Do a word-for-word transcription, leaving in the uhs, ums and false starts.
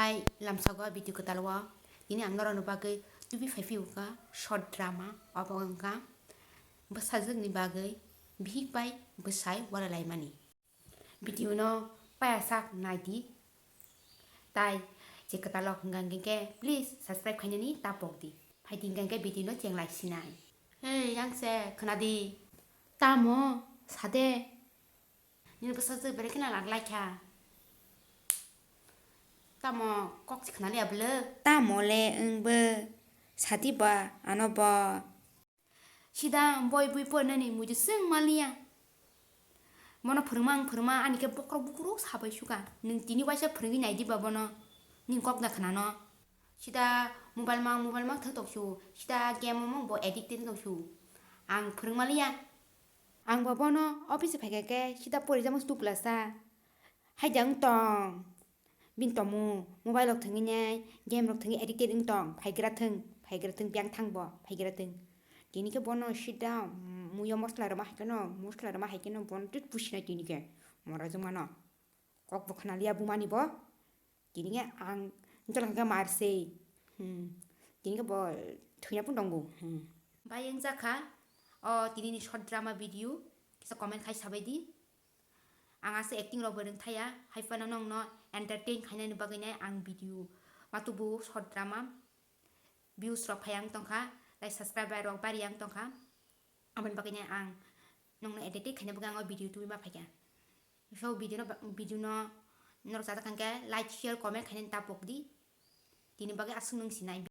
Hai lamsago video kwtal o tini ang norokni bagwi tubi phaiphio kha short drama, obo wngkha bwsajwkni bagwi bihik bai bwsai walai laimani. Video no paya sak nai di, tai je kwtal o hwnkha hwnkhe please subscribe khainani ta pok di. Phaidi hwnkha hwnkhe video no chenglai sinai. Hey, yang se khwna di. Tamo sade? Nini bwsajwk belai kheno lag lai kha. Tamo kok se khna liya bwlwk? Tamo le wngbo sadi ba ano bo. Sida boi bui porinani muitu swng maliya. Bono phwrwngma ang phwrwngma ani khe bokhorok bukhurok sabai suka. Nwng tini waisa phwrwngwi nai diba bono. Nini kok da khna no. Sida mobile mang mobile mang thang tong su. Sida game mang bo addicted tong su. Ang phwrwng maliya. Ang bo bono office phaikha khe sida porijak mung tupla sa. Haida wng tong. Bini tomo mobile rok thwngwi nai, game rok thwngwi addicted wng tong. Phaigra thwng, phaigra thwng, biyang thang bo, phaigra thwng. Tini khe bono sida, mm, muiyo mosla rwma hai kheno, mosla rwma hai kheno bono tut pusinai tini khe. Mora jwngmano. Kok bo khna liya bumani bo. Tini khe ang jolong khe mar se. Hmm. Tini khe bo thwina pun tongo. Hmm. Bai wng jakha o tini ni short drama video. Kisa comment khai sabai di. Ang aswk acting rok bo rwng thaya, hai phano nokno entertain khainani bagwi nai ang video ma tubu short drama views rok phai ang tongkha, tai subscriber rok bari ang tongkha, aboni bagwi nai ang nokno entertain khaina bagwi ang o video tubui ma phaikha. So video no, video no norok chajak kha hwnkhe like, share, comment khainani ta pok di, tini bagwi aswk nwng sinai.